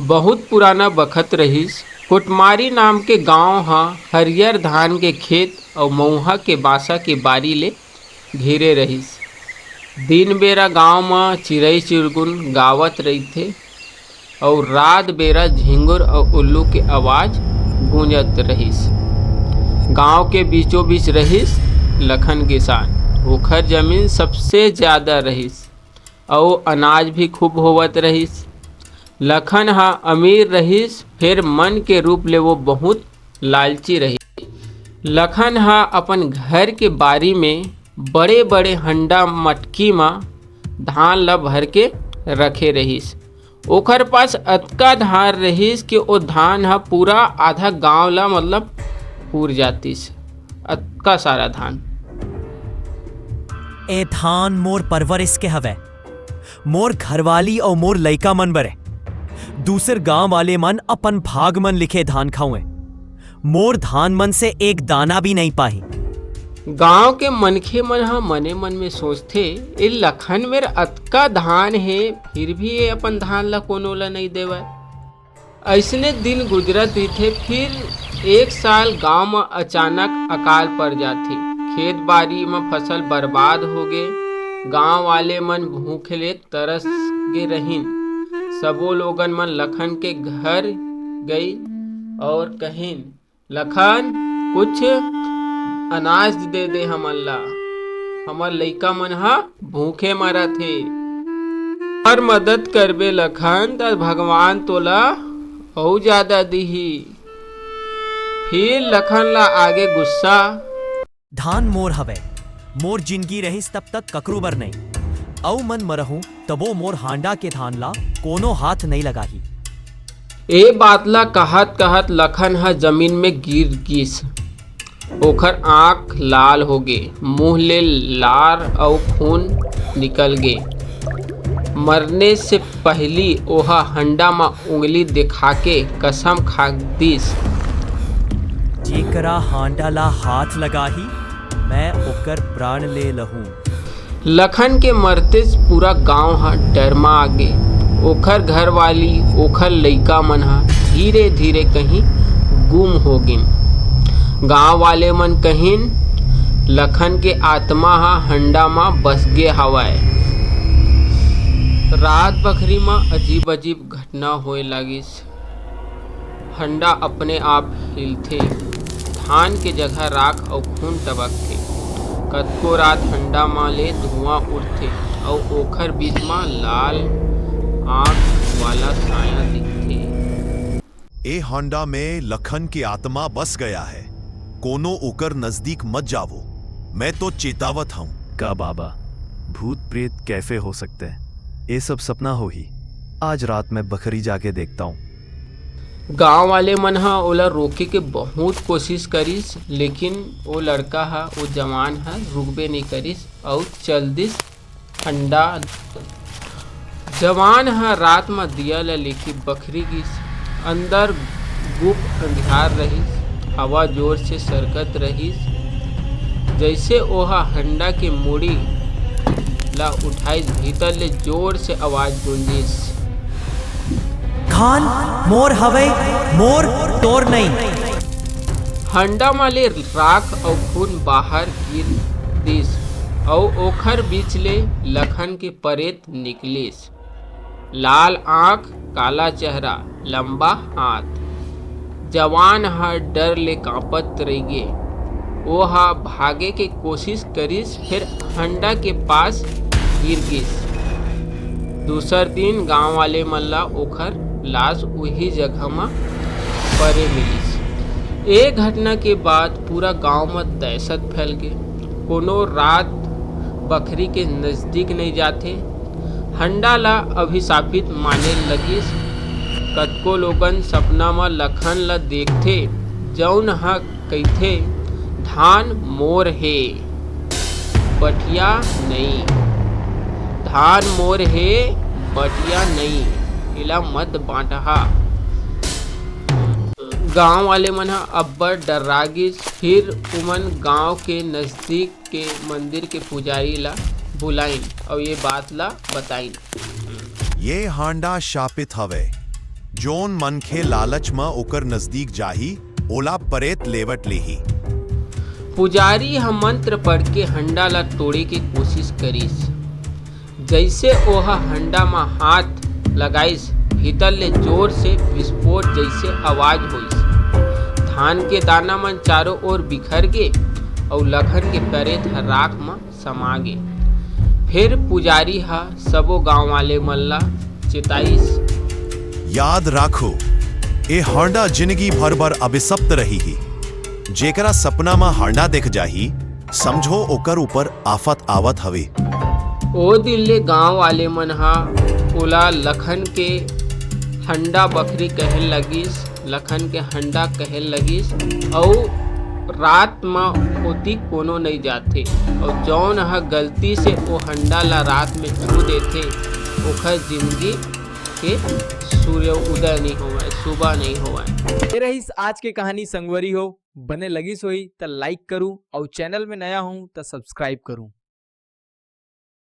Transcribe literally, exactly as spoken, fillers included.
बहुत पुराना बखत रहिस। कोटमारी नाम के गांव ह हरियर धान के खेत अउ मउहा के बासा के बारी ले घिरे रहिस। दिन बेरा गांव म चिरई चिरगुन गावत रहिथे अउ रात बेरा झिंगुर अउ उल्लू के आवाज गूंजत रहिस। गांव के बीचों बीच रहिस लखन किसान। ओखर जमीन सबसे ज्यादा रहिस अउ अनाज भी खूब होवत रहिस। लखन ह अमीर रहिस, फेर मन के रूप ले वो बहुत लालची रहिस। लखन ह अपन घर के बारी में बड़े-बड़े हंडा मटकी म धान ल भर के रखे रहिस। ओखर पास अतका धान रहिस कि ओ धान ह पूरा आधा गांव ल, मतलब, पूर जातिस। अतका सारा धान। ए धान मोर परवरिश के हवय। मोर घरवाली अउ मोर लइका मन बरे। दूसर गांव वाले मन अपन भाग मन लिखे धान खाउए। मोर धान मन से एक दाना भी नहीं पाही। गांव के मनखे मन ह मने मन में सोचथे, "ए लखन मेर अतका धान हे, फिर भी ये अपन धान ल कोनो ल नइ देवय।" अइसने दिन गुजरत रहिथे। फिर एक साल गांव म अचानक अकाल पड़ जाथे। खेत बारी म फसल बर्बाद होगे। गांव वाले मन भूख ले तरस गे रहिन। सबो लोगन मन लखन के घर गई और कहिन, "लखन, कुछ अनाज दे दे हमन ला, हमर लइका मन ह भूखे मरत हे।" हर मदद करबे लखन, त भगवान तोला अउ ज्यादा दिही। फिर लखन ला आगे गुस्सा। धान मोर हवय, मोर जिनगी रहिस तब तक ककरो बर नइ। अउ मन मरहूं तबो मोर हांडा के धान ला कोनो हाथ नइ लगाही। ए बात ला कहत-कहत लखन ह जमीन में गिर गिस। ओखर आंख लाल होगे, मुंह ले लार अउ खून निकल गे। मरने से पहिली ओहा हंडा म उंगली देखाके कसम खा दिस। "जेकरा हांडा ला हाथ लगाही, मैं ओकर प्राण ले लहूं।" लखन के मरतेच पूरा गांव ह डर म आगे। ओखर घरवाली, ओखर लइका मन ह धीरे-धीरे कहीं गुम हो गिन। गांव वाले मन कहिन, "लखन के आत्मा ह हंडा म बस गे हवय।" रात बखरी म अजीब-अजीब घटना होए लागिस। हंडा अपने आप हिलथे, धान के जगह राख अउ खून टपकथे। कतको रात हंडा म ले धुआं उठथे अउ ओखर बीच म लाल आंख वाला साया दिखथे। ए हंडा में लखन के आत्मा बस गया है, कोनो ओकर नजदीक मत जावो, मैं तो चेतावत हूँ। का बाबा, भूत प्रेत कैफे हो सकते हैं? ये सब सपना होही। आज रात मैं बखरी जाके देखता हूँ। गांव वाले मन ह ओला रोके के बहुत कोशिश करिस, लेकिन ओ लड़का ह, ओ जवान ह रुकबे नइ करिस अउ चल दिस हंडा। जवान ह रात म दिया ल लेके बखरी गिस। अंदर गुप अंधियार रहिस, हवा जोर से सरकत रहिस। जइसे ओहा हंडा के मुड़ी ला उठाइस, भीतर ले जोर से आवाज गूंजिस। धान मोर हवय, मोर तोर नइ। हंडा म ले राख अउ खून बाहर गिर दिस, अउ ओखर बीच ले लखन के परेत निकलिस। लाल आंख, काला चेहरा, लंबा हाथ। जवान ह डर ले कांपत रहिगे। ओ ह भागे के कोशिश करिस, फेर हंडा के पास गिर गिस। दूसर दिन गांव वाले मन ला ओखर लाश उही जगह म परे मिलिस। ए घटना के बाद पूरा गांव म दहशत फैल गे। कोनो रात बखरी के नजदीक नइ जाथे। हंडा ला अभिशापित माने लगिस। कतको लोगन सपना म लखन ला देखथे, जउन ह कहिथे, "धान मोर हे, बटिया नइ। धान मोर हे, बटिया नइ। एला मत बांटहा।" गांव वाले मन ह अब्बड़ डर्रा गिस। फिर उमन गांव के नजदीक के मंदिर के पुजारी ला बुलाइन अउ ये बात ला बताइन। ये हांडा शापित हवय। जोन मनखे लालच म ओकर नजदीक जाही, ओला परेत लेवट लेही। पुजारी ह मंत्र पढ़ के हंडा ला तोड़े के कोशिश करिस। जइसे ओह हंडा म हाथ लगाइस, भीतर ले जोर से विस्फोट जइसे आवाज होइस। धान के दाना मन चारों ओर बिखर गे अउ लखन के परेत ह राख म समा गे। फेर पुजारी ह सबो गांव वाले मन ला चेताइस। याद राखो, ए हंडा जिंदगी भर बर अभिशप्त रही ही। जेकरा सपना म हंडा देख जाही, समझो ओकर ऊपर आफत आवत हवे। ओ दिन ले गांव वाले मन ह ओला लखन के हंडा बखरी कहे लगिस, लखन के हंडा कहे लगिस, अउ रात म ओती कोनो नइ जाथे, अउ जौन ह गलती से ओ हंडा ला रात में छू देथे, ओखर जिंदगी के सूर्य उदय नइ होवय, सुबह नइ होवय। ये रहिस आज के कहानी संगवरी हो। बने लगिस होही त लाइक करू अउ चैनल में नया हूँ त सब्सक्राइब करू।